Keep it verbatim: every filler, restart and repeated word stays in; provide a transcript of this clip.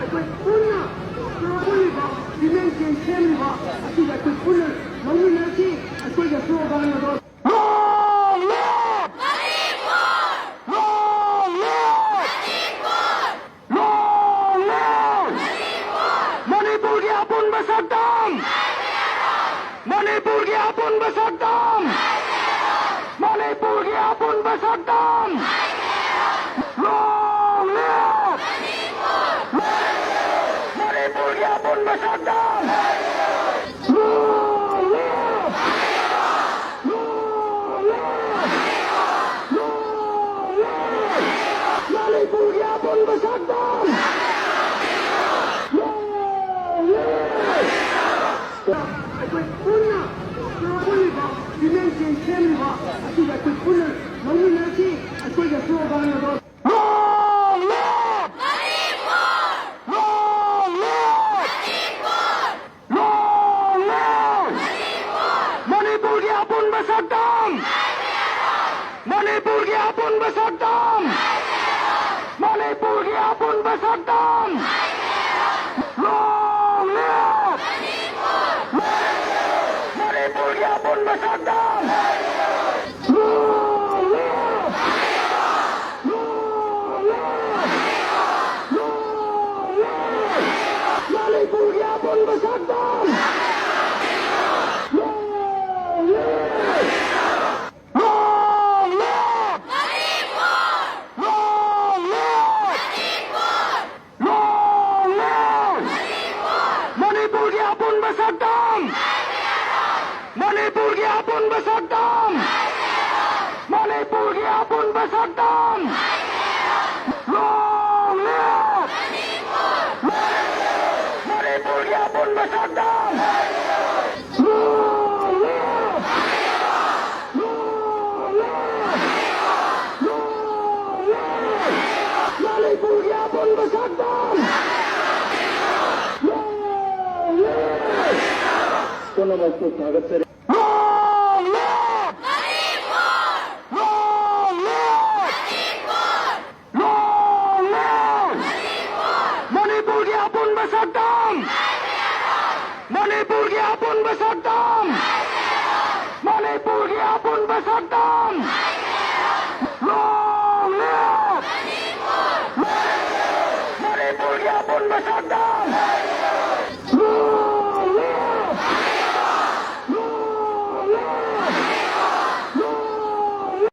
ꯑꯩꯈꯣꯏ ꯄꯨꯟꯅ ꯁꯣꯔ ꯍꯣꯜꯂꯤꯕ, ꯁꯤꯃꯦꯟ ꯆꯦꯡ ꯁꯦꯝꯂꯤꯕ ꯑꯁꯤꯗ ꯑꯩꯈꯣꯏ ꯄꯨꯟꯅ ꯂꯧꯃꯤꯟꯅꯁꯤ꯫ ꯑꯩꯈꯣꯏꯒꯤ ꯁ꯭ꯂꯣꯒꯥꯟ ꯑꯗꯣ Long live! Long live! Long live! ꯃꯅꯤꯄꯨꯔꯒꯤ ꯑꯄꯨꯟꯕ ꯁꯛꯇꯝ! ꯃꯅꯤꯄꯨꯔꯒꯤ ꯑꯄꯨꯟꯕ ꯁꯛꯇꯝ! ꯃꯅꯤꯄꯨꯔꯒꯤ ꯑꯄꯨꯟꯕ ꯁꯛꯇꯝ! Long live! ꯃꯅꯤꯄꯨꯔꯒꯤ ꯑꯄꯨꯟꯕ ꯁꯛꯇꯝ! Long live! Long live! Long live! ꯃꯅꯤꯄꯨꯔꯒꯤ ꯑꯄꯨꯟꯕ ꯁꯛꯇꯝ! Long live! ꯑꯩꯈꯣꯏ ꯄꯨꯟꯅ ꯁꯣꯔ ꯍꯣꯜꯂꯤꯕ, ꯁꯤꯃꯦꯟ ꯆꯦꯡ ꯁꯦꯝꯂꯤꯕ ꯑꯁꯤꯗ ꯑꯩꯈꯣꯏ ꯄꯨꯟꯅ ꯂꯧꯃꯤꯟꯅꯁꯤ꯫ ꯑꯩꯈꯣꯏꯒꯤ ꯁ꯭ꯂꯣꯒꯥꯟ ꯑꯗꯣ Long live! Long live! Long live! ꯃꯅꯤꯄꯨꯔꯒꯤ ꯑꯄꯨꯟꯕ ꯁꯛꯇꯝ! ꯃꯅꯤꯄꯨꯔꯒꯤ ꯑꯄꯨꯟꯕ ꯁꯛꯇꯝ! ꯃꯅꯤꯄꯨꯔꯒꯤ ꯑꯄꯨꯟꯕ ꯁꯛꯇꯝ! Long live! ꯃꯅꯤꯄꯨꯔꯒꯤ ꯑꯄꯨꯟꯕ ꯁꯛꯇꯝ! Long live! Long live! Long live! ꯃꯅꯤꯄꯨꯔꯒꯤ ꯑꯄꯨꯟꯕ ꯁꯛꯇꯝ! Long live! Long live! Long live! Long live! ꯃꯅꯤꯄꯨꯔꯒꯤ ꯑꯄꯨꯟꯕ ꯁꯛꯇꯝ! ꯃꯅꯤꯄꯨꯔꯒꯤ ꯑꯄꯨꯟꯕ ꯁꯛꯇꯝ! ꯃꯅꯤꯄꯨꯔꯒꯤ ꯑꯄꯨꯟꯕ ꯁꯛꯇꯝ! Long live! ꯃꯅꯤꯄꯨꯔꯒꯤ ꯑꯄꯨꯟꯕ ꯁꯛꯇꯝ! Long live! Long live! Long live! ꯃꯅꯤꯄꯨꯔꯒꯤ ꯑꯄꯨꯟꯕ ꯁꯛꯇꯝ! Long live! ꯄꯨꯝꯅꯃꯛꯄꯨ ꯊꯥꯒꯠꯆꯔꯤ꯫ Long live! Long live! Long live! Manipur! ꯃꯅꯤꯄꯨꯔꯒꯤ ꯑꯄꯨꯟꯕ ꯁꯛꯇꯝ! ꯃꯅꯤꯄꯨꯔꯒꯤ ꯑꯄꯨꯟꯕ ꯁꯛꯇꯝ!